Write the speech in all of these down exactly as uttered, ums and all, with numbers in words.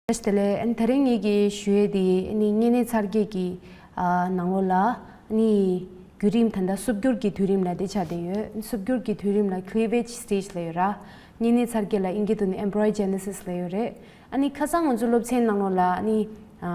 བཀྲ་ཤིས་བདེ་ལེགས། ཨ་ནི་དེ་རིང་ངེད་ཀྱིས་ཞུ་ཡས་དེ་ཨ་ནི་བསྙེན་གནས་ཚར་བརྒྱད་ཀྱི་ཨ་ནང་ལོགས་ལ་ཨ་ནི་བརྒྱུད་རིམ། ད་ལྟ་སུབ་འགྱུར་གྱི་བརྒྱུད་རིམ་ལབ་དེ་ཆགས་བསྡད་ཡོད། སུབ་འགྱུར་གྱི་བརྒྱུད་རིམ་ལ་cleavage stage ལབ་ཡོད་ར། བསྙེན་གནས་ཚར་བརྒྱད་ལ་ཨིན་སྐད་དུ་ནི་embryogenesis ལབ་ཡོད་རེད། ཨ་ནི་ཁ་སང་ང་ཚོ་སློབ་ཚན་ནང་ལོགས་ལ་ཨ་ནི་ཨ་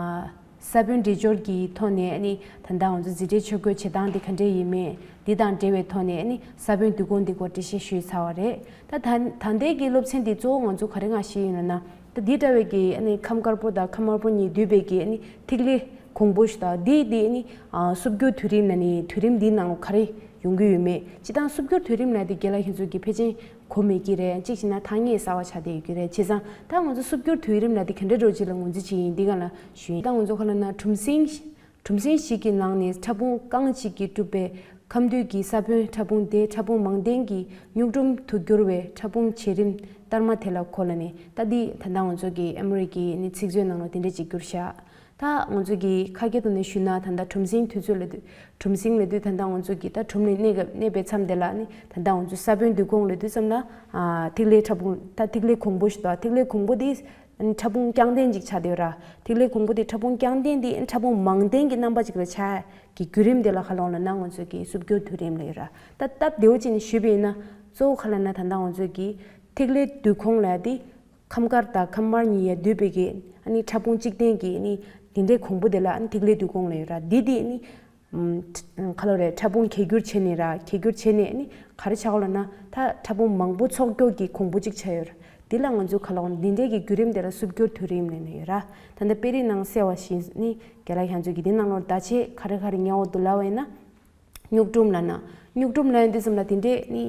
ས་བོན་འདྲེས་སྦྱོར་གྱི་ཐོག་ནས་ཨ་ནི་ད་ལྟ་ང་ཚོ་འཛིན་གྲྭའི་ཆོས་གོས་བྱེད་སྟངས་དེ་ག་འདྲས་ཡིན་མིན་འདི་དང་འབྲེལ་བའི་ཐོག་ནས་ཨ་ནི་ས་བོན་བསྡུ་སྐོང་འདི་སྐོར་འགྲེལ་བཤད་ཞུས་ཚར་བ་རེད། ད་ད་ད་ལྟའི་གི་སློབ་ཚན་འདི་གཙོ་བོ་ང་ཚོ་ག་རེ་ང་ཞུ་ཡིན་ལབ་ན། ད་འདི་འདྲ་བའི་གི་ཨ་ནི་ཁམས་དཀར་པོ་དང་ཁམས་དམར་པོ་གཉིས་འདུས་པའི་གི་ཨ་ནི་ཐིག་ལེ་གོང་བུ་ཞིག་དང་། འདི་འདི་ཨ་ནི་ཨ་སུབ་འགྱུར་དུས་རིམ་ལ་ནི་དུས་རིམ་འདིའི་ནང་ལ་ག་རེ་ཡོང་གི་ཡོད་མེད། སྤྱིར་བཏང་སུབ་འགྱུར་དུས་རིམ་ལ་དེ་རྒན་ལགས་ཁྱེད་ཚོ་གི་ཕལ་ཆེར་གོ་མེད་ཀྱི་རེད། གཅིག་བྱས་ན་ཐ་སྙད་གསར་བ་ཆགས་བསྡད་ཡོད་ཀྱི་རེད། བྱས་ཙང་ད་ང་ཚོ་སུབ་འགྱུར་དུས་རིམ་ལ་དེ་ག་འདྲ་འགྲོ་ཅིག་ལ་ངོས་འཛིན་བྱེད་ཡིན། འདི་ག་ལ་ཞུ་ཡིན། ད་ང་ཚོ་ག་ལབ་ན་གྲུམ་སྲིང་། གྲུམ་སྲིང་ཞིག་གི་ནང་ནས་ཕྲ་ཕུང་རྐང་གཅིག་གིས་གྲུབ་པའི་ཁམས་འདུས་ཀྱི་ས་བོན་ཕྲ་ཕུང་དེ་ཕྲ་ཕུང་མང་ལྡན་གྱི་གཉུག་གྲུམ་དུ་འགྱུར་བའི་ཕྲ་ཕུང་བྱེད་རིམ་ལྟར་མ་དེ་ལ་གོ་ལ་ནི། ད་འདི་ད་ལྟ་ང་ཚོ་གི་ཨེམ་རི་གི་ནི་ཚིག་མཛོད་ནང་ལ་དེ་འདྲ་ཅིག་བསྒྱུར་བཞག་ད་ང་ཚོ་གི་ཁ་སྐད་དུ་ནི་ཞུས་ན་ད་ལྟ་གྲུམ་སྲིང་དུས་ཚོད་ལ་དུས། གྲུམ་སྲིང་ལབ་དུས་ད་ལྟ་ང་ཚོ་གི་ད་གྲུམ་ནས་གནས་སྐབས་གནས་པའི་མཚམས་དེ་ལ་ནི་ད་ལྟ་ང་ཚོ་ས་བོན་འདུས་གོང་ལབ་དུས་ཙམ་ལ་ཨ་ཐིག་ལེ་ཕྲ་ཕུང་། ད་ཐིག་ལེ་གོང་བུ་ཞིག་དང་། ཐིག་ལེ་གོང་བུ་དེ་ཕྲ་ཕུང་རྐྱང་ལྡན་ཅིག་ཆགས་བསྡད་ཡོད་ར། ཐིག་ལེ་གོང་བུ་དེ་ཕྲ་ཕུང་རྐྱང་ལྡན་དེ་ཕྲ་ཕུང་མང་ལྡན་གྱི་རྣམ་པ་ཅིག་ལ་ཆགས་ཀྱི་བརྒྱུད་རིམ་དེ་ལ་ག་ལབ་ལབ་ན་ང་ཚོ་གི་སུབ་འགྱུར་བརྒྱུད་རིམ་ལབ་ཡོད་ར། ད་སྟབས་བདེ་བོ་ཅིག་ནས་ཞུས་པ་ཡིན་ན་གཙོ་བོ་ག་ལབ་ན་ད་ལྟ་ང་ཚོ་གི་ཐིག་ལེ་འདུས་གོང་ལབ་དེ་ཁམས་དཀར་དང་ཁམས་དམར་གཉིས་ཡ་འདུས་པའི་གི་ཨ་ནི་ཕྲ་ཕུང་གཅིག་ལྡན་གྱི་ཨ་ནི་དེ་འདྲའི་གོང་བུ་དེ་ལ་ཨ་ནི་ཐིག་ལེ་འདུས་གོང་ལབ་ཡོད་ར། འདི་དེ་ཨ་ནི་ཨམ་ག་ལབ་རེད། ཕྲ་ཕུང་གྱེས་འགྱུར་བྱས་ནས་ར། གྱེས་འགྱུར་བྱས་ནས་ཨ་ནི་ག་རེ་ཆགས་ཀྱི་ཡོད་ལབ་ན། ད་ཕྲ་ཕུང་མང་པོ་ཚོགས་འཁྱོག་གི་གོང་བུ་གཅིག་ཆགས་ཡོད་ར། འདི་ལ་ང་ཚོས་ག་ལབ་ཀྱི་ཡོད་ལབ་ན། འདི་འདྲའི་གི་བརྒྱུད་རིམ་དེ་ལ་སུབ་འགྱུར་བརྒྱུད་རིམ་ལབ་ནས་ཡོད་ར། ད་ལྟ་དཔེ་རིས་ནང་གསལ་བ་བཞིན་ནི་རྒན་ལགས་ཁྱེད་ཚོ་གི་འདི་ནང་ལོགས་བརྡ་ཆད་ག་རེ་ག་རེ་ཉེ་བོ་འདུག་ལབ་པ་ཡིན་ན། གཉུག་གྲུམ་ལབ་ན། གཉུག་གྲུམ་ལབ་ཡོང་དུས་ཙམ་ལ་དེ་འདྲས་ནི་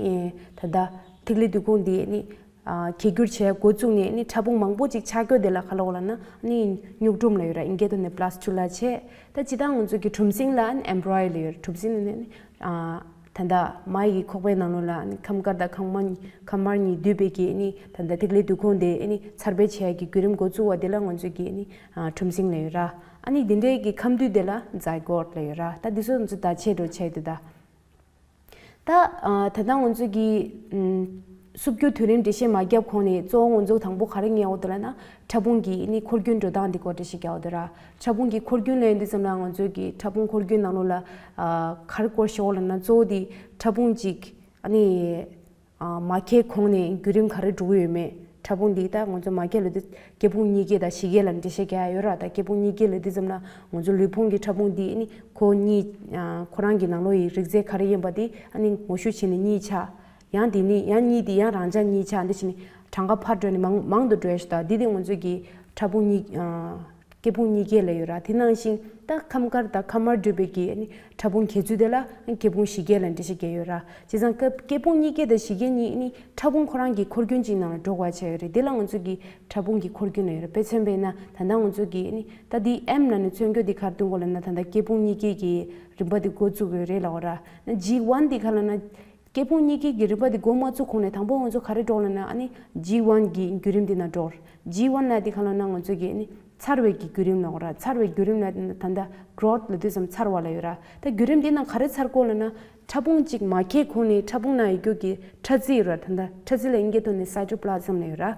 ད་ལྟ་ཐིག་ལེ་འདུས་གོང་དེ་ནི་ཨ་གྱེས་འགྱུར་བྱས་འགོ་བཙུགས་ནས་ནི་ཕྲ་ཕུང་མང་པོ་ཅིག་ཆགས་རྒྱུ་དེ་ལ་ག་ལབ་ཀྱི་ཡོད་ལབ་ན་ནི་གཉུག་གྲུམ་ལབ་ཡོད་ར། ཨིན་སྐད་དུ་ནི་blastula བྱས། ད་སྤྱིར་བཏང་ང་ཚོ་གི་གྲུམ་སྲིང་ལ་ནི་embryo ལབ་ཡོད་ར། གྲུམ་སྲིང་ནི་ནི་ཨ་ད་ལྟ་མ་ཡི་གི་ཁོག་པའི་ནང་ལོགས་ལ་ནི་ཁམས་དཀར་དང་ཁམས་དམར་ཁམས་དམར་གཉིས་འདུས་པའི་གི་ནི་ད་ལྟ་ཐིག་ལེ་འདུས་གོང་དེ་ནི་འཚར་འཕེལ་བྱེད་ཡ་གི་བརྒྱུད་རིམ་འགོ་བཙུགས་པ་དེ་ལ་ང་ཚོ་གི་ནི་ཨ་གྲུམ་སྲིང་ལབ་ཡོད་ར། ཨ་ནི་འདི་འདྲའི་གི་ཁམས་འདུས་དེ་ལ་zygote ལབ་ཡོད་ར། ད་འདི་ཚོ་ང་ཚོ་བརྡ་ཆད་འགྲོ་བྱས་འདུག་ད། ད་ཨ་ད་ལྟ་ང་ཚོ་གི་ཨམ་སུབ་འགྱུར་དུས་རིམ་འགྲེལ་བཤད་མ་བརྒྱབ་གོང་ནས་གཙོ་བོ་ང་ཚོ་དང་པོ་ག་རེ་ངེས་འོ་འདུག་ལབ་ན། ཕྲ་ཕུང་གི་ནི་འཁོར་རྒྱུན་འགྲོ་སྟངས་འདི་སྐོར་འགྲེལ་བཤད་རྒྱག་འོ་འདུག་ར། ཕྲ་ཕུང་གི་འཁོར་རྒྱུན་ལབ་ཡོང་དུས་ཙམ་ལ་ང་ཚོ་གི་ཕྲ་ཕུང་འཁོར་རྒྱུན་ནང་ལོགས་ལ་ཨ་ག་རེ་སྐོར་ཞིག་འོ་ལབ་ན། གཙོ་བོ་དེ་ཕྲ་ཕུང་གཅིག་ཨ་ནི་ཨ་མ་གྱེས་གོང་ནས་བརྒྱུད་རིམ་ག་རེ་འགྲོ་གི་ཡོད་མེད། ཕྲ་ཕུང་འདི་ད་ང་ཚོ་མ་གྱེས་ལབ་དུས་སྐྱེ་ཕུང་གཉིས་ཀ་དང་བཞི་ཀ་ལ་འགྲེལ་བཤད་རྒྱག་ཡ་ཡོད་ར། ད་སྐྱེ་ཕུང་གཉིས་ཀ་ལབ་དུས་ཙམ་ལ་ང་ཚོ་ལུས་ཕུང་གི་ཕྲ་ཕུང་འདི་ནི་ཁོ་གཉིས་ཨ་ཁོ་རང་གི་ནང་ལོགས་ཡི་རིགས་རྫས་ག་རེ་ཡིན་པ་དེ་ཨ་ནི་ངོ་ཤུགས་བྱས་ནས་གཉིས་ཆགས། ཡང་དེ་ནི་ཡང་གཉིས་དེ་ཡང་རང་འཇགས་གཉིས་ཆགས། འདི་བྱས་ནས་གྲངས་ཀ་འཕར་འགྲོ་ནས་མང་མང་དུ་འགྲོ་ཡ་ཞིག་དང་། འདི་དེ་ང་ཚོ་གི་ཕྲ་ཕུང་གཉིས་ཨ་སྐྱེ་ཕུང་གཉིས་ཀ་ལབ་ཡོད་ར། དེ་ནང་བཞིན་ད་ཁམས་དཀར་དང་ཁམས་དམར་འདུས་པའི་གི་ཨ་ནི་ཕྲ་ཕུང་གྱེས་ཚུལ་དེ་ལ་སྐྱེ་ཕུང་བཞི་ཀ་ལ་འགྲེལ་བཤད་རྒྱག་ཡོད་ར། བྱས་ཙང་སྐབས་སྐྱེ་ཕུང་གཉིས་ཀ་དང་བཞི་ཀ་གཉིས་ནི་ཕྲ་ཕུང་ཁོ་རང་གི་འཁོར་རྒྱུན་གཅིག་ནང་ལ་འགྲོ་དགོས་བྱས་ཡོད་རེད། དེ་ལ་ང་ཚོ་གི་ཕྲ་ཕུང་གི་འཁོར་རྒྱུན་ལབ་ཡོད་རེད། དཔེ་མཚོན་དཔེར་ན་ད་ལྟ་ང་ཚོ་གི་ནི་ད་འདི་M ལབ་ནས་མཚོན་རྒྱུ་འདི་ག་རེ་སྟོན་གོ་ལབ་ན། ད་ལྟ་སྐྱེ་ཕུང་གཉིས་ཀ་གི་རིམ་པ་འདི་འགོ་བཙུགས་ཡོད་རེད་ལབ་པ་ར། ན་G one འདི་ག་ལབ་ན། སྐྱེ་ཕུང་གཉིས་ཀ་གི་རིམ་པ་འདི་འགོ་མ་བཙུགས་གོང་ནས་དང་པོ་ང་ཚོ་ག་རེ་འགྲོ་ལབ་ན། ཨ་ནི་G one གི་བརྒྱུད་རིམ་འདི་ནང་འགྲོ། G one ལབ་འདི་ག་ལབ་ན་ང་ཚོ་གི་ནི་འཚར་བའི་གི་བརྒྱུད་རིམ་ལབ་པ་ར། འཚར་བའི་བརྒྱུད་རིམ་ལབ་ད་ལྟ་growth ལབ་དུས་ཙམ་འཚར་བ་ལབ་ཡོད་ར། ད་བརྒྱུད་རིམ་འདི་ནང་ག་རེ་འཚར་གོ་ལབ་ན། ཕྲ་ཕུང་གཅིག་མ་གྱེས་གོང་ནས་ཕྲ་ཕུང་ནང་ཡོད་རྒྱུ་གི་ཕྲ་རྩི་ཡོད་ར། ད་ལྟ་ཕྲ་རྩི་ལ་ཨིན་སྐད་དུ་ནི་cytoplasm ལབ་ཡོད་ར།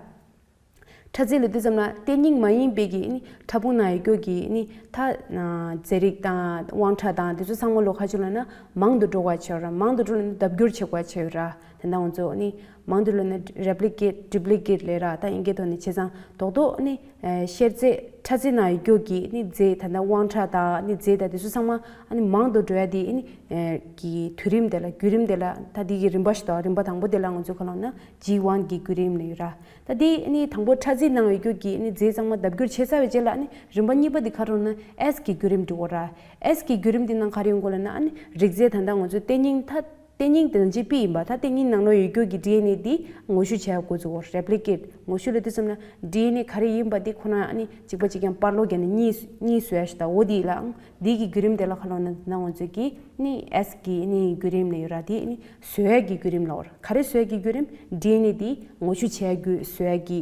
ཕྲ་རྩི་ལབ་དུས་ཙམ་ལ་གཏན་རྙིང་མ་ཡིན་པའི་གི་ནི་ཕྲ་ཕུང་ནང་ཡོད་རྒྱུ་གི་ནི་ད་རྫས་རིགས་དང་དབང་ཕྲ་དང་དེ་ཚོ་ཚང་མ་ལོ་ཁ་ཆུ་ལ་ན་མང་དུ་འགྲོ་བ་ཆེ་བ་ར། མང་དུ་འགྲོ་ལ་ན་ལྡབ་འགྱུར་ཆེ་བ་ཆེ་བ་ར། དེ་འདྲ་ང་ཚོ་ནི་མང་དུ་ལ་ན་replicate duplicate ལབ་ར། ད་ཨིན་སྐད་ཐོག་ནས་བྱས་ཙང་རྡོག་རྡོག་ནི་ཨེ་གཤེར་རྫས་ཕྲ་རྩི་ནང་ཡོད་རྒྱུ་གི་ནི་རྫས་ད་ལྟ་དབང་ཕྲ་དང་ནི་རྫས་དང་དེ་ཚོ་ཚང་མ་ཨ་ནི་མང་དུ་འགྲོ་ཡ་དེ་ནི་ཨེ་གི་དུས་རིམ་དེ་ལ་བརྒྱུད་རིམ་དེ་ལ་ད་དེ་གི་རིམ་པ་ཞིག་དང་རིམ་པ་དང་པོ་དེ་ལ་ང་ཚོ་ག་ལབ་ན་G one གི་བརྒྱུད་རིམ་ལབ་ཡོད་ར། ད་དེ་ནི་དང་པོ་ཕྲ་རྩི་ནང་ཡོད་རྒྱུ་གི་ནི་རྫས་ཚང་མ་ལྡབ་འགྱུར་བྱས་ཚར་བའི་རྗེས་ལ་ནི་རིམ་པ་གཉིས་པ་དེ་ག་རེ་ན་S གི་བརྒྱུད་རིམ་འགྲོ་གོ་ར། S གི་བརྒྱུད་རིམ་དེ་ནང་ག་རེ་ཡོང་གོ་ལབ་ན། ཨ་ནི་རིགས་རྫས་ད་ལྟ་ང་ཚོ་གཏན་རྙིང་ད་གཏན་རྙིང་དེ་ནང་གཅིག་པུ་ཡིན་པ། ད་གཏན་རྙིང་ནང་ལོགས་ཡོད་རྒྱུ་གི་D N A དེ་ངོ་བཤུས་བྱས་འགོ་བཙུགས་པ། replicate ངོ་བཤུས་ལབ་དུས་ཙམ་ན་D N A ག་རེ་ཡིན་པ་དེ་ཁོ་རང་ཨ་ནི་གཅིག་པ་གཅིག་རྐྱང་པར་ལོག་བརྒྱབ་ནས་གཉིས་གཉིས་བཟོ་ཡ་ཞིག་དང་། འོ་དེ་ལའང་དེ་གི་བརྒྱུད་རིམ་དེ་ལ་ག་ལབ་ན་ང་ཚོ་གི་ནི་S གི་ནི་བརྒྱུད་རིམ་ལབ་ཡོད་ར། དེ་ནི་བཟོ་ཡ་གི་བརྒྱུད་རིམ་ལབ་པ་ར། ག་རེ་བཟོ་ཡ་གི་བརྒྱུད་རིམ། D N A དེ་ངོ་བཤུས་བྱས་རྒྱུ་བཟོ་ཡ་གི་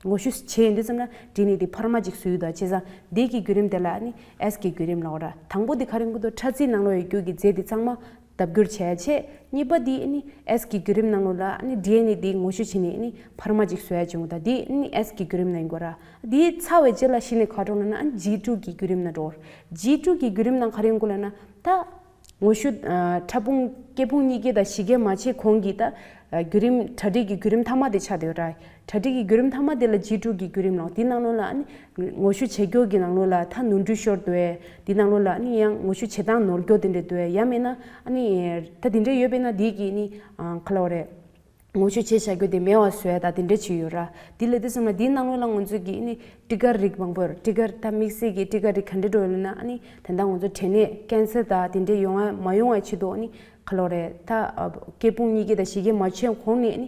ངོ་བཤུས་བྱས་ཡོང་དུས་ཙམ་ན་D N A དེ་འཕར་མ་ཅིག་བཟོས་ཡོད་ད། བྱས་ཙང་དེ་གི་བརྒྱུད་རིམ་དེ་ལ་ནི་S གི་བརྒྱུད་རིམ་ལབ་པ་ར། དང་པོ་དེ་ག་རེ་ཡིན་གོ་འདུག་ཕྲ་རྩི་ནང་ལོགས་ཡོད་རྒྱུ་གི་རྫས་དེ་ཚང་མ་ ལྡབ་འགྱུར་བྱས་བྱས། གཉིས་པ་འདི་ཨ་ནི་S གི་བརྒྱུད་རིམ་ནང་ལོགས་ལ་ཨ་ནི་ཌི་ཨེན་ཨེ་འདི་ངོ་བཤུས་བྱས་ནས་ཨ་ནི་འཕར་མ་ཅིག་བཟོ་ཡ་བྱུང་། ད་འདི་ཨ་ནི་S གི་བརྒྱུད་རིམ་ནང་ཡིན་དགོས་ར། འདི་ཚར་བའི་རྗེས་ལ་གཞི་ནས་ག་འགྲོ་ལབ་ན་ཨ་ནི་G two གི་བརྒྱུད་རིམ་ནང་འགྲོ། G two གི་བརྒྱུད་རིམ་ནང་ག་རེ་ཡོང་དགོས་ལབ་ན། ད་ངོ་བཤུས་ཕྲ་ཕུང་སྐྱེ་ཕུང་གཉིས་ཀའི་དང་བཞི་ཀའི་མ་ཆད་གོང་གི་ད་བརྒྱུད་རིམ་གྲ་སྒྲིག་གི་བརྒྱུད་རིམ་མཐའ་མ་དེ་ཆགས་བསྡད་ཡོད་ར། གྲ་སྒྲིག་གི་བརྒྱུད་རིམ་མཐའ་མ་དེ་ལ་G two གི་བརྒྱུད་རིམ་ལབ། དེ་ནང་ལོགས་ལ་ཨ་ནི་ངོ་བཤུས་བྱེད་རྒྱུ་གི་ནང་ལོགས་ལ་ད་ནོར་འཁྲུལ་ཤོར་འདུག་གས། དེ་ནང་ལོགས་ལ་ཨ་ནི་ཡང་ངོ་བཤུས་བྱེད་སྟངས་ནོར་འཁྲུལ་དེ་འདྲ་འདུག་གས། ཡང་མིན་ན་ཨ་ནི་ད་དེ་འདྲ་ཡོད་པས་ན་དེ་གི་ཨ་ནི་ག་ལབ་དགོས་རེད། ངོ་བཤུས་བྱས་བཞག་རྒྱུ་དེ་མེད་པ་བཟོ་ཡ་ད་དེ་འདྲ་བྱས་ཡོད་ར། དེ་ལབ་དུས་ཙམ་ལ་དེའི་ནང་ལོགས་ལ་ང་ཚོ་གི་ཨ་ནི་ཊི་གར་རིགས་མང་པོ་ཡོད་ར། ཊི་གར་ད་དམིགས་བསལ་གྱི་ཊི་གར་རིགས་ག་འདྲ་འགྲོ་ཡོད་ལབ་ན། ཨ་ནི་ད་ལྟ་ང་ཚོ་འབྲས་ནད་ཀན་སར་ད་དེ་འདྲ་ཡོང་བ་མ་ཡོང་བའི་ཆེད་དུ་ཨ་ནི་ག་ལབ་དགོས་རེད། ད་སྐྱེ་ཕུང་གཉིས་ཀའི་ད་བཞི་ཀའི་མ་ཆད་གོང་ནས་ཨ་ནི་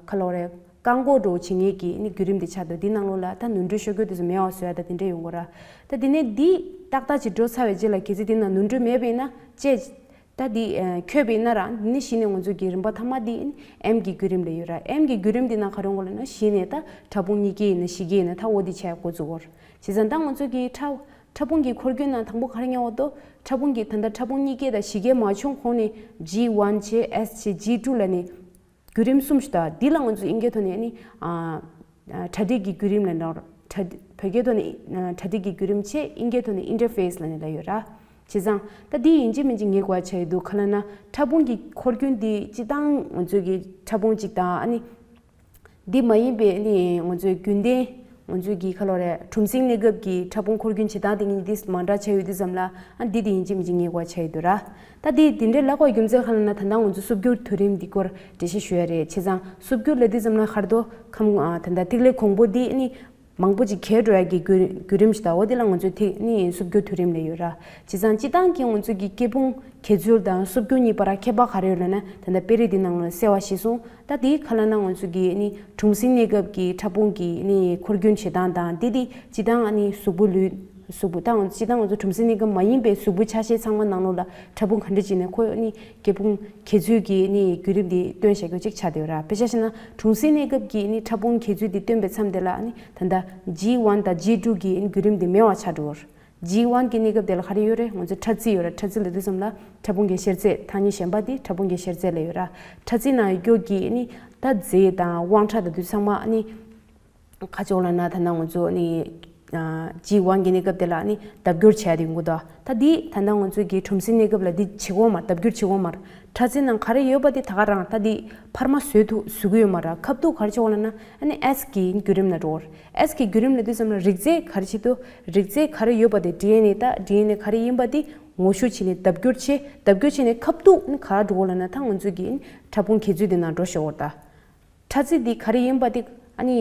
ག་ལབ་དགོས་རེད། བཀག་འགོག་འདྲ་བོ་བྱེད་མཁན་གྱི་ཨ་ནི་བརྒྱུད་རིམ་དེ་ཆགས་འདུག། དེའི་ནང་ལོགས་ལ་ད་ནོར་འཁྲུལ་ཤོར་རྒྱུ་དེ་ཚོ་མེད་པ་བཟོ་ཡ་ད་དེ་འདྲ་ཡོང་དགོས་ར། ད་དེ་ནས་འདི་ཏག་ཏག་ཅིག་འགྲོ་ཚར་བའི་རྗེས་ལ་གལ་སྲིད་དེ་ནང་ནོར་འཁྲུལ་མེད་པ་ཡིན་ན་བཅད། ད་འདི་ཨ་འཁྱོལ་བ་ཡིན་ན་ར། འདི་ནས་གཞི་ནས་ང་ཚོ་གི་རིམ་པ་མཐའ་མ་འདི་ཨེམ་གྱི་བརྒྱུད་རིམ་ལབ་ཡོད་ར། ཨེམ་གྱི་བརྒྱུད་རིམ་འདི་ནང་ག་རེ་ཡོང་དགོས་ལབ་ན། གཞི་ནས་ད་ཕྲ་ཕུང་གཉིས་ཀའི་ཡིན་ན་བཞི་ཀའི་ཡིན་ན་ད་འོ་འདི་བྱས་འགོ་འཛུགས་དགོས་ར། བྱས་ཙང་ད་ང་ཚོ་གི་ཕྲ་ཕྲ་ཕུང་གི་འཁོར་རྒྱུན་ནང་དང་པོ་ག་རེ་ཉར་འོ་དོ། ཕྲ་ཕུང་གི་ད་ལྟ་ཕྲ་ཕུང་གཉིས་ཀའི་ད་བཞི་ཀའི་མ་ཆད་གོང་ནས་G one བྱས། S བྱས། G two ལབ་ནས་བརྒྱུད་རིམ་གསུམ་ཞིག་ད་འདི་ལ་ང་ཚོ་དབྱིན་སྐད་ཐོག་ནས་ཨ་ནི་ཨ་གྲ་སྒྲིག་གི་བརྒྱུད་རིམ་ལབ་ན། གྲ་བོད་སྐད་ཐོག་ནས་ཨ་གྲ་སྒྲིག་གི་བརྒྱུད་རིམ་བྱས། དབྱིན་སྐད་ཐོག་ནས་ཨིན་ཊར་ཕེ་སི་ལབ་ནས་ལབ་ཡོད་ར། བྱས་ཙང་ད་འདི་ཡིན་གཅིག་མིན་གཅིག་ངེས་དགོས་པ་ཆགས་ཡོད་འདུག། ག་ལབ་ན་ཕྲ་ཕུང་གི་འཁོར་རྒྱུན་འདི་སྤྱིར་བཏང་ང་ཚོ་གི་ཕྲ་ཕུང་གཅིག་དང་ཨ་ནི་འདི་མ་ཡིན་པའི་ཨ་ནི་ང་ཚོའི་རྒྱུན་ལྡན་ང་ཚོའི་གི་ག་ལབ་དགོས་རེད། གྲུམ་ཟིང་གནས་སྐབས་ཀྱི་ཕྲ་ཕུང་འཁོར་རྒྱུན་བྱེད་སྟངས་དེ་གཉིས་འདི་མ་འདྲ་ཆགས་ཡོད་དུས་ཙམ་ལ། ཨ་འདི་དེ་ཡིན་གཅིག་མིན་གཅིག་ངེས་དགོས་པ་ཆགས་ཡོད་འདུག་ར། ད་འདི་དེ་འདྲའི་ལབ་དགོས་རྒྱུ་མཚན་ག་ལབ་ན། ད་ལྟ་ང་ཚོ་སུབ་འགྱུར་དུས་རིམ་འདི་སྐོར་འགྲེལ་བཤད་ཞུ་ཡ་རེད། བྱས་ཙང་སུབ་འགྱུར་ལབ་དུས་ཙམ་ལ་ག་རེ་འདུག་གམ། ཨ་ད་ལྟ་ཐིག་ལེ་གོང་བུ་འདི་ཨ་ནི་མང་པོ་ཅིག་གས་འགྲོ་ཡ་གི་བརྒྱུད་བརྒྱུད་རིམ་ཞིག་ད། འོ་དེ་ལ་ང་ཚོས་ཐིག་ཨ་ནི་སུབ་འགྱུར་དུས་རིམ་ལབ་ཡོད་ར། བྱས་ཙང་སྤྱིར་བཏང་གི་ང་ཚོ་གི་སྐྱེ་ཕུང་གྱེས་ཚུལ་དང་སུབ་འགྱུར་གཉིས་བར་ཁྱད་པར་ག་རེ་ཡོད་ལབ་ན། ད་ལྟ་དཔེ་རིས་འདི་ནང་ལ་གསལ་བ་ཞིག་གསུངས། ད་དེ་ག་ལབ་ན་ང་ཚོ་གི་ཨ་ནི་གྲུམ་ཟིང་གནས་སྐབས་ཀྱི་ཕྲ་ཕུང་གི་ཨ་ནི་འཁོར་རྒྱུན་བྱེད་སྟངས་དང་། དེ་དེ་སྤྱིར་བཏང་ཨ་ནི་གཟུགས་པོ་ལུས་གཟུགས་པོ་ད་ང་ཚོ་སྤྱིར་བཏང་ང་ཚོ་གྲུམ་ཟིང་གནས་སྐབས་མ་ཡིན་པའི་གཟུགས་པོ་ཆ་ཤས་ཚང་མ་ནང་ལོགས་ལ་ཕྲ་ཕུང་ག་འདྲ་ཅིག་ནས་ཁོ་ཨ་ནི་སྐྱེ་ཕུང་གྱེས་ཚུལ་གྱི་ཨ་ནི་བརྒྱུད་རིམ་འདི་སྟོན་བྱ་རྒྱུ་ཅིག་ཆགས་བསྡད་ཡོད་ར། དཔེ་ཆ་བཞག་ན་གྲུམ་ཟིང་གནས་སྐབས་ཀྱི་ཨ་ནི་ཕྲ་ཕུང་གྱེས་ཚུལ་འདི་སྟོན་པའི་མཚམས་དེ་ལ་ཨ་ནི་ད་ལྟ་G one དང་G two གི་ཨ་ནི་བརྒྱུད་རིམ་འདི་མེད་པ་ཆགས་འགྲོ་གི་ཡོད་ར། G one གི་གནས་སྐབས་དེ་ལ་ག་རེ་ཡོད་རེད། ང་ཚོ་ཕྲ་རྩི་ཡོད་ར། ཕྲ་རྩི་ལབ་དུས་ཙམ་ལ་ཕྲ་ཕུང་གི་གཤེར་རྫས། ཐ་སྙད་གཞན་པ་དེ་ཕྲ་ཕུང་གི་གཤེར་རྫས་ལབ་ཡོད་ར། ཕྲ་རྩི་ནང་ཡོད་རྒྱུ་གི་ཨ་ནི་ད་རྫས་དང་དབང་ཕྲ་ད་དུ་ཚང་མ་ཨ་ནི་ག་ཅིག་ལབ་ན། ད་ནང་ང་ཚོ་ཨ་ནི་G one གི་གནས་སྐབས་དེ་ལ་ཨ་ནི་ལྡབ་འགྱུར་བྱས་ཏེ་ཡོང་གི་འདུག། ད་འདི་ད་ལྟ་ང་ཚོ་གི་གྲུམ་ཟིང་གནས་སྐབས་ལ་འདི་བྱེད་ཀྱི་ཡོད་མ་རེད། ལྡབ་འགྱུར་བྱེད་ཀྱི་ཡོད་མ་རེད། ཕྲ་རྩི་ནང་ག་རེ་ཡོད་པ་དེ་ད་ག་རང་ད་འདི་འཕར་མ་བཟོས་ཐུབ་བཟོ་གི་ཡོད་མ་རེད། ཁ་ཐུག་ག་རེ་བྱེད་ཀྱི་ཡོད་ལབ་ན། ཨ་ནི་S གི་བརྒྱུད་རིམ་ལ་འགྲོ་གི་ཡོད་རེད། S གི་བརྒྱུད་རིམ་ལབ་དུས་ཙམ་ལ་རིགས་རྫས་ག་རེ་བྱེད་དུས། རིགས་རྫས་ག་རེ་ཡོད་པ་དེ་ཌི་ཨེན་ཨེ་ད་ཌི་ཨེན་ཨེ་ག་རེ་ཡིན་པ་དེ་ངོ་བཤུས་བྱས་ནས་ལྡབ་འགྱུར་བྱས། ལྡབ་འགྱུར་བྱས་ནས་ཁ་ཐུག་ཨ་ནི་ག་རེ་འགྲོ་གི་ཡོད་ལབ་ན། ད་ང་ཚོ་གི་ཨ་ནི་ཕྲ་ཕུང་གྱེས་ཚུལ་དེ་ནང་འགྲོ་བཞག་གི་ཡོད་རེད་ད། ཕྲ་རྩི་འདི་ག་རེ་ཡིན་པ་དེ་ཨ་ནི་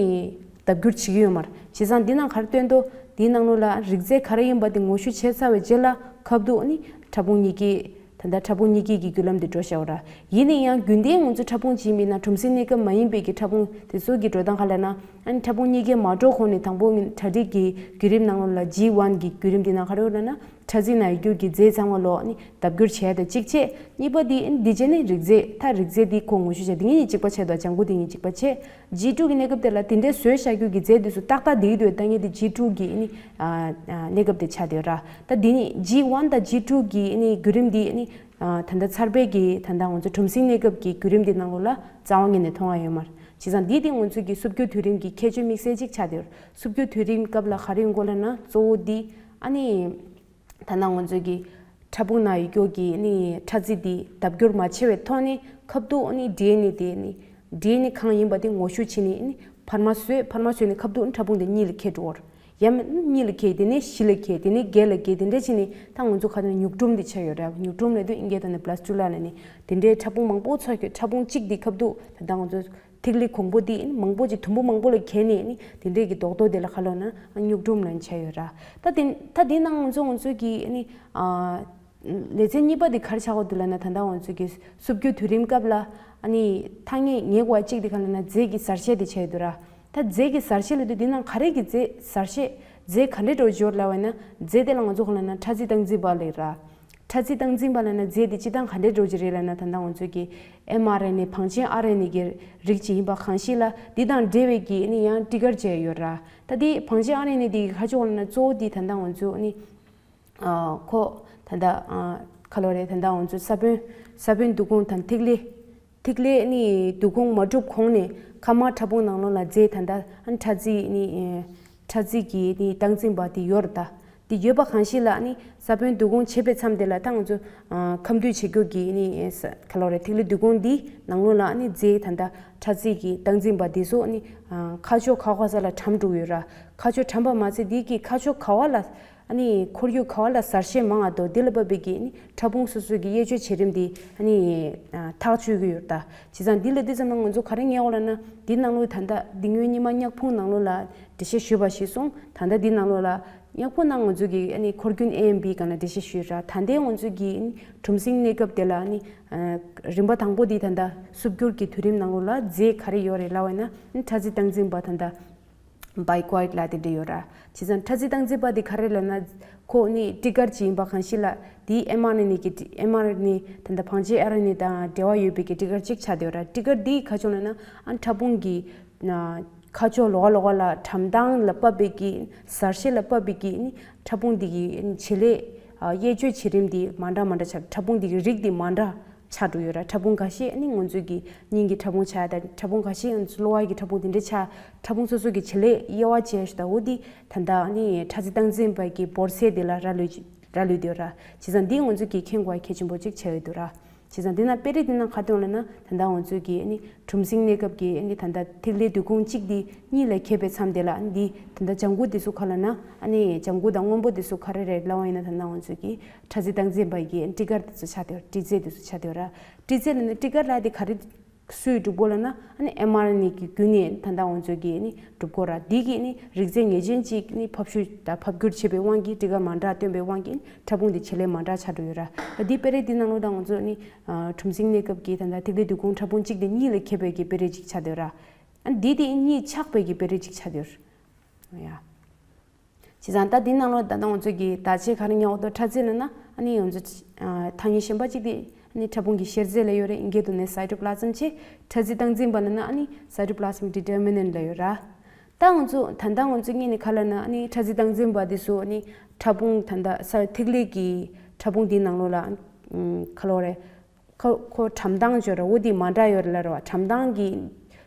ལྡབ་འགྱུར་བྱེད་ཀྱི་ཡོད་མ་རེད། བྱས་ཙང་འདི་ནང་ག་རེ་སྟོན་དོ། འདིའི་ནང་ལོགས་ལ་རིགས་རྫས་ག་རེ་ཡིན་པ་དེ་ངོ་བཤུས་བྱས་ཚར་བའི་རྗེས་ལ་ཁ་ཐུག་ཨ་ནི་ཕྲ་ཕུང་གཉིས་ཀའི་ད་ལྟ་ཕྲ་ཕུང་གཉིས་ཀའི་གི་བརྒྱུད་ལམ་དེ་འགྲོ་བཞག་པ་རེད། ཡིན་ན་ཡང་རྒྱུན་ལྡན་ང་ཚོ་ཕྲ་ཕུང་གཅིག་མིན་ན་གྲུམ་ཟིང་གནས་སྐབས་མ་ཡིན་པའི་གི་ཕྲ་ཕུང་དེ་ཚོ་གི་འགྲོ་སྟངས་ག་རེ་ལབ་ན། ཨ་ནི་ཕྲ་ཕུང་གཉིས་ཀའི་མ་འགྲོ་གོང་ནས་དང་པོ་གྲ་སྒྲིག་གི་བརྒྱུད་རིམ་ནང་ལོགས་ལ་G one གི་བརྒྱུད་རིམ་དེ་ནང་ག་རེ་ཡོད་ལབ་ན། ཕྲ་རྩི་ནང་ཡོད་རྒྱུ་གི་རྫས་ཚང་མ་ལོག་ཨ་ནི་ལྡབ་འགྱུར་བྱས་ཏེ་གཅིག་བྱས། གཉིས་པ་དེ་ཨ་ནི་དེ་རྗེས་ནས་རིགས་རྫས། ད་རིགས་རྫས་དེ་ཁོ་ངོ་བཤུས་བྱས། དེ་གཉིས་གཅིག་པ་བྱས་འདུག། ལྗང་གུ་དེ་གཉིས་གཅིག་པ་བྱས། G two གི་གནས་སྐབས་དེ་ལ་དེ་འདྲའི་བཟོས་བཞག་རྒྱུ་གི་རྫས་དེ་ཚོ་ཏག་ཏག་བསྡད་ཀྱི་འདུག། ད་ངས་དེ་G two གི་ཨ་ནི་ཨ་ཨ་གནས་སྐབས་དེ་ཆགས་བསྡད་ཡོད་ར། ད་དེ་ནི་G one དང་G two གི་ཨ་ནི་བརྒྱུད་རིམ་དེ་ཨ་ནི་ཨ་ད་ལྟ་ཚར་བའི་གི་ད་ལྟ་ང་ཚོ་གྲུམ་ཟིང་གནས་སྐབས་ཀྱི་བརྒྱུད་རིམ་དེ་ནང་ལོགས་ལ་རྩ་བ་ཉིད་ནས་མཐོང་ཡ་ཡོད་མ་རེད། བྱས་ཙང་འདི་དེ་ང་ཚོ་གི་སུབ་འགྱུར་དུས་རིམ་གྱི་ཁྱད་ཆོས་དམིགས་བསལ་ཅིག་ཆགས་བསྡད་ཡོད་ར། སུབ་འགྱུར་དུས་རིམ་སྐབས་ལ་ག་རེ་ཡོང་གི་ཡོད་ལབ་ན། གཙོ་བོ་འདི་ཨ་ནི། ད་ནང་ང་ཚོ་གི་ཕྲ་ཕུང་ནང་ཡོད་རྒྱུ་གི་ཨ་ནི་ཕྲ་རྩི་འདི་ལྡབ་འགྱུར་མ་བྱས་པའི་ཐོག་ནས་ཁ་ཐུག་ཨ་ནི་ཌི་ཨེན་ཨེ་དེ་ནི་ཌི་ཨེན་ཨེ་གང་ཡིན་པ་དེ་ངོ་བཤུས་བྱས་ནས་ཨ་ནི་འཕར་མ་བཟོས། འཕར་མ་བཟོས་ནས་ཁ་ཐུག་ཨ་ནི་ཕྲ་ཕུང་དེ་གཉིས་ལ་གྱེས་འགྲོ་གི་ཡོད་རེད། ཡང་མིན་གཉིས་ལ་གྱེས། དེ་ནས་བཞི་ལ་གྱེས། དེ་ནས་བརྒྱད་ལ་གྱེས། དེ་འདྲ་བྱས་ནས་ད་ང་ཚོ་ཁ་ཐུག་ནས་མྱུག་གྲུམ་དེ་ཆགས་ཡོད་རེད། མྱུག་གྲུམ་ལབ་དུས་ཨིན་སྐད་ཐོག་ནས་blastula ལབ་ནས། དེ་འདྲའི་ཕྲ་ཕུང་མང་པོ་ཚོ་གི་ཕྲ་ཕུང་གཅིག་དེ་ཁ་ཐུག་ད་ལྟ་ང་ཚོ་ཐིག་ལེ་གོང་པོ་དེ་མང་པོ་ཅིག་དུམ་བུ་མང་པོ་ལ་གྱེས་ནས་ནི་དེ་འདྲས་ཀྱི་རྡོག་རྡོག་དེ་ལ་ག་ལབ་ན་མྱུག་གྲུམ་ལབ་བྱས་ཡོད་ར། ད་དེ་ད་དེ་ནང་ང་ཚོ་ང་ཚོ་གི་ནི་ཨ་ལེ་ཚན་གཉིས་པ་དེ་ག་རེ་ཆགས་ཀྱི་འདུག་ལབ་ན། ད་ལྟ་ང་ཚོ་གི་སུབ་འགྱུར་དུས་རིམ་སྐབས་ལ་ཨ་ནི་ཐ་སྙད་ངེས་པ་གཅིག་དེ་ག་ལབ་ན་རྫས་ཀྱི་གསལ་བཤད་དེ་བྱས་ཡོད་ར། ད་རྫས་ཀྱི་གསལ་བཤད་ལབ་དུས་དེ་ནང་ག་རེ་གི་རྫས་གསལ་བཤད་རྫས་ག་འདྲས་འདྲ་བོ་ཅིག་ཡོད་ལབ་པ་ཡིན་ན། རྫས་དེ་ལ་ང་ཚོ་ག་ལབ་ན་ཕྲ་རྩི་སྟངས་འཛིན་པ་ལབ་ར། ཕྲ་རྩི་སྟངས་འཛིན་པ་ལབ་ན་རྫས་དེ་སྤྱིར་བཏང་ག་འདྲའི་འདྲ་བོ་ཅིག་རེད་ལབ་ན། ད་ལྟ་ང་ཚོ་གི་ཨེམ་ཨར་ཨེན་ཨེ་བང་ཆེན་ཨར་ཨེན་ཨེ་གི་རིགས་ཅིག་ཡིན་པ་གང་ཞིག་ལ་འདི་དང་འབྲེལ་བའི་གི་ཨ་ནི་ཡང་ཊི་ཀར་བྱས་ཡོད་ར། ད་དེ་བང་ཆེན་ཨར་ཨེན་ཨེ་དེ་གི་ག་ཅིག་ལབ་ན་གཙོ་བོ་དེ་ད་ལྟ་ང་ཚོ་ཨ་ནི་ཨ་ཁོ་ད་ལྟ་ཨ་ ག་ལོ་རེད། ད་ལྟ་ང་ཚོ་ས་བོན་ས་བོན་བདུད་ཁུང་དང་ཐིག་ལེ། ཐིག་ལེ་ནི་བདུད་ཁུང་མ་གྲུབ་གོང་ནས་ཁ་མར་ཕྲ་ཕུང་ནང་ལོགས་ལ་རྫས་ད་ལྟ་ཨ་ནི་ཕྲ་རྫས་ནི་ཨེ་ཕྲ་རྫས་ཀྱི་ནི་སྟངས་འཛིན་པ་དེ་ཡོད་རེད་ད། དེ་ཡོད་པ་གང་ཞིག་ལ་ཨ་ནི་ས་བོན་བདུད་ཁུང་བྱས་པའི་མཚམས་དེ་ལ་ད་ང་ཚོ་ཨ་ཁ་མདུད་བྱེད་རྒྱུ་གི་ནི་ཨེ་ས་ག་ལོ་རེད། ཐིག་ལེ་བདུད་ཁུང་འདི་ནང་ལོགས་ལ་ཨ་ནི་རྫས་ད་ལྟ་ཕྲ་རྫས་ཀྱི་སྟངས་འཛིན་པ་དེ་ཚོ་ཨ་ནི་ཨ་ཁ་ཕྱོགས་ག་པ་ས་ལ་གྲམ་འགྲོ་གི་ཡོད་ར། ཁ་ཕྱོགས་གྲམ་པ་མ་ཚད་དེ་གི་ཁ་ཕྱོགས་ག་པ་ལ་ཨ་ནི་ཁོར་ཡུག་ག་པ་ལ་གསལ་བཤད་མང་བ་དོ་དེ་ལ་བབས་པའི་གི་ཨ་ནི་ཕྲ་ཕུང་སོ་སོ་གི་དབྱེ་གཅོད་བྱེད་རིམ་དེ་ཨ་ནི་ཨ་ཐག་གཅོད་ཀྱི་ཡོད་ད། བྱས་ཙང་འདི་ལ་དེ་ཙམ་ན་ང་ཚོ་ག་རེ་ངེས་འོ་ལ་ན་འདི་ནང་ལོགས་ད་ལྟ་འདི་སྔོན་ཉི་མ་མྱག་ཕུང་ནང་ལོགས་ལ་འགྲེལ་བཤད་ཞུས་པ་ཞིག་སོང་། ད་ལྟ་འདི་ནང་ལོགས་ལ་མྱག་ཕུང་ནང་ང་ཚོ་གི་ཨ་ནི་འཁོར་རྒྱུན་ཨེ་ཨེམ་བི་སྒང་ལ་འགྲེལ་བཤད་ཞུས་ར། ད་ལྟའི་ང་ཚོ་གི་ཨ་ནི་གྲུམ་སྲིང་གནས་སྐབས་དེ་ལ་ཨ་ནི་ཨ་རིམ་པ་དང་པོ་འདི་ད་ལྟ་སུབ་འགྱུར་གྱི་དུས་རིམ་ནང་ལོགས་ལ་རྫས་ག་རེ་ཡོད་རེད་ལབ་པ་ཡིན་ན་ཨ་ནི་ཕྲ་རྫས་སྟངས་འཛིན་པ་ད་ལྟ་བའི་ཀོ་ཡིད་ལ་དེ་འདྲ་ཡོད་ར། བྱས་ཙང་ཕྲ་རྫས་སྟངས་འཛིན་པ་དེ་ག་རེ་ལབ་ན་ཁོ་ནི་ཊི་གར་ཅིག་ཡིན་པ་གང་ཞིག་ལ་དེའི་ཨེམ་ཨར་ཨེན་ཨེ་གི་ཊི་ཨེམ་ཨར་ཨེན་ཨེ་ད་ལྟ་བང་ཆེན་ཨར་ཨེན་ཨེ་དང་འབྲེལ་བ་ཡོད་པའི་གི་ཊི་གར་ཅིག་ཆགས་བསྡད་ཡོད་ར། ཊི་གར་དེ་ག་ཅུང་ལབ་ན་ཨ་ཕྲ་ཕུང་གི་ན་ཁ་ཕྱོགས་ལོགས་ལོགས་ལ་གྲམ་ཐང་ལ་བབས་པའི་གི་གསལ་བཤད་ལ་བབས་པའི་གི་ནི་ཕྲ་ཕུང་དེ་གི་བྱེད་ལས་དབྱེ་གཅོད་བྱེད་རིམ་དེ་མ་འདྲ་མ་འདྲ་ཆགས། ཕྲ་ཕུང་དེ་གི་རིགས་དེ་མ་འདྲ་ཆགས་འགྲོ་ཡོད་ར། ཕྲ་ཕུང་ཁ་ཤས་ནི་ང་ཚོ་གི་སྙིང་གི་ཕྲ་ཕུང་ཆགས་ཡ་ད། ཕྲ་ཕུང་ཁ་ཤས་ང་ཚོ་གློ་བ་གི་ཕྲ་ཕུང་དེ་འདྲ་ཆགས། ཕྲ་ཕུང་སོ་སོ་གི་བྱེད་ལས་དབྱེ་བ་ཕྱེ་ཞིག་ད་འོ་དེ་ད་ལྟ་ནི་ཕྲ་རྫས་སྟངས་འཛིན་པ་གི་འབོར་ཚད་དེ་ལ་རག་ལུས་རག་ལུས་དེ་ཡོད་ར། བྱས་ཙང་འདི་ང་ཚོ་གི་མཁྱེན་དགོས་པ་གལ་ཆེན་པོ་གཅིག་ཆགས་ཡོད་དུ་ར། བྱས་ཙང་འདི་ན་དཔེ་རིས་འདི་ན་ག་དུས་ལ་ན་ད་ལྟ་ང་ཚོ་གི་ནི་གྲུམ་སྲིང་གནས་སྐབས་ཀྱི་ནི་ད་ལྟ་ཐིག་ལེ་བདུད་ཁུང་གཅིག་འདི་གཉིས་ལ་གྱེས་པའི་མཚམས་དེ་ལ་འདི་ད་ལྟ་ལྗང་གུ་འདི་ཚོ་ག་ལ་ན་ཨ་ནི་ལྗང་གུ་དང་སྔོན་པོ་འདི་ཚོ་ག་རེ་རེད་ལབ་པ་ཡིན་ན་ད་ལྟ་ང་ཚོ་གི་ཕྲ་རྫས་སྟངས་འཛིན་པ་གི་ཊི་གར་འདི་ཚོ་ཆགས་དེ་ཡོད། ཊི་རྫས་འདི་ཚོ་ཆགས་དེ་ཡོད་ར། ཊི་རྫས་ལ་ནི་ཊི་གར་ལ་འདི་ག་རེ་སུས་སྒྲུབ་དགོས་ལབ་ན་ཨ་ནི་ཨེམ་ཨར་ཨེན་ཨེ་གི་བརྒྱུད་ནས་ད་ལྟ་ང་ཚོ་གི་ནི་སྒྲུབ་དགོས་ར། འདི་གི་ནི་རིགས་རྫས་ངེས་ཅན་གཅིག་ནི་ཕབ་བཤུས་དང་ཕབ་བསྒྱུར་བྱེད་པའི་དབང་གིས་ཊི་གར་མ་འདྲ་སྟོན་པའི་དབང་གིས་ཕྲ་ཕུང་དེ་བྱེད་ལས་མ་འདྲ་ཆགས་འགྲོ་ཡོད་ར། ད་འདི་དཔེ་རིས་འདི་ནང་ལོགས་ད་ང་ཚོ་ནི་ཨ་གྲུམ་སྲིང་གནས་སྐབས་ཀྱི་ད་ལྟ་ཐིག་ལེ་བདུད་ཁུང་ཕྲ་ཕུང་གཅིག་དེ་གཉིས་ལ་གྱེས་པའི་གི་དཔེ་རིས་གཅིག་ཆགས་བསྡད་ཡོད་ར། ཨ་འདི་དེ་གཉིས་ཆགས་པའི་གི་དཔེ་རིས་གཅིག་ཆགས་བསྡད་ཡོད་ར། ཡ། བྱས་ཙང་ད་འདི་ནང་ལོགས་ད་ལྟ་ང་ཚོ་གི་བརྡ་ཆད་ག་རེ་ཉོ་འོ་དོ་ཕྲ་རྫས་ལབ་ན་ཨ་ནི་ང་ཚོ་ཨ་ཐ་སྙད་གཞན་པ་གཅིག་དེ་ཨ་ནི་ཕྲ་ཕུང་གི་གཤེར་རྫས་ལ་ཡོད་རེད། ཨིན་སྐད་ཐོག་ནས་སའི་ཊོ་པི་ལ་ཛམ་བྱས། ཕྲ་རྫས་སྟངས་འཛིན་པ་ལབ་ན་ཨ་ནི་སའི་ཊོ་པི་ལ་ཛམ་ཌི་ཊར་མི་ནན་ཊི་ལ་ཡོད་ར། ད་ང་ཚོ་ད་ལྟ་ང་ཚོ་སྔོན་ནས་ག་ལབ་ན་ཨ་ནི་ཕྲ་རྫས་སྟངས་འཛིན་པ་དེ་ཚོ་ཨ་ནི་ཕྲ་ཕུང་ད་ལྟ་ས་ཐིག་ལེ་གི་ཕྲ་ཕུང་དེའི་ནང་ལོགས་ལ་ཨ་ག་ལབ་རེད། ཁོ་ཁོ་གྲམ་ཐང་ཅོ་ར་འོ་དེ་མ་འདྲ་ཡོད་རེད་ལབ་རེད་བ། གྲམ་ཐང་གི་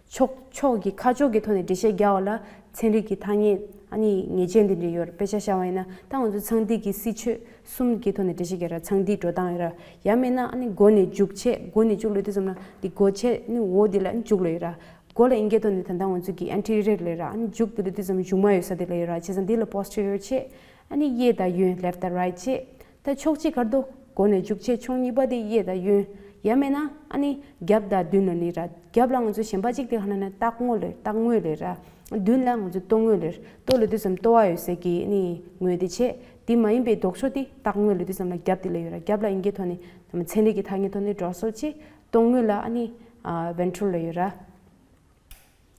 ཕྱོགས་ཕྱོགས་ཀྱི་ཁ་ཕྱོགས་ཀྱི་ཐོག་ནས་འགྲེལ་བཤད་རྒྱག་པ་ལ་ཚན་རིག་གི་ཐ་སྙད་ཨ་ནི་ངེས་ཅན་དེ་འདྲ་ཡོད་རེད། དཔེ་ཆ་བཞག་པ་ཡིན་ན་ད་ང་ཚོ་ཚངས་ཐིག་གི་སྲིད་ཆོད་གསུམ་གྱི་ཐོག་ནས་འགྲེལ་བཤད་རྒྱག་ར། ཚངས་ཐིག་འགྲོ་སྟངས་ཡོད་ར། ཡང་མིན་ན་ཨ་ནི་མགོ་ནས་མཇུག་བྱས། མགོ་ནས་མཇུག་ལབ་དུས་ཙམ་ལ་འདི་མགོ་བྱས་ནི་འོ་དེ་ལ་མཇུག་ལབ་ཡོད་ར། མགོ་ལ་ཨིན་སྐད་ཐོག་ནས་ད་ལྟ་ང་ཚོ་གི་ཨེན་ཊི་རི་ཡར་ལབ་ར། ཨ་ནི་མཇུག་དེ་ལབ་དུས་ཙམ་མཇུག་མ་ཡོད་ས་དེ་ལབ་ཡོད་ར། བྱས་ཙང་འདི་ལ་པོ་སི་ཊི་རི་ཡར་བྱས། ཨ་ནི་གཡས་དང་གཡོན་left and right བྱས། ད་ཕྱོགས་གཅིག་གར་དུ་མགོ་ནས་མཇུག་བྱས། ཕྱོགས་གཉིས་པ་དེ་གཡས་དང་གཡོན། ཡང་མིན་ན་ཨ་ནི་རྒྱབ་དང་མདུན་ལ་ནི་ར། རྒྱབ་ལ་ང་ཚོ་གཞན་པ་གཅིག་དེ་ག་ལབ་ན་ལྟག་ངོས་ལབ། ལྟག་ངོས་ལབ་ར། མདུན་ལ་ང་ཚོ་ལྟོ་ངོས་ལབ། ལྟོ་ལབ་དུས་ཙམ་ལྟོ་བ་ཡོད་ས་གི་ཨ་ནི་ངོས་དེ་བྱས། དེ་མ་ཡིན་པའི་ལྡོག་ཕྱོགས་དེ་ལྟག་ངོས་ལབ་དུས་ཙམ་ལ་རྒྱབ་དེ་ལབ་ཡོད་ར། རྒྱབ་ལ་ཨིན་སྐད་ཐོག་ནས་ཚན་རིག་གི་ཐ་སྙད་ཐོག་ནས་ཌོར་སལ་བྱས། ལྟོ་ངོས་ལ་ཨ་ནི་ཨ་ཝེན་ཊྲལ་ལབ་ཡོད་ར།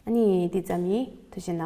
ཨ་ནི་དེ་ཙམ་ཡིན། ཐུགས་རྗེ་གནང་།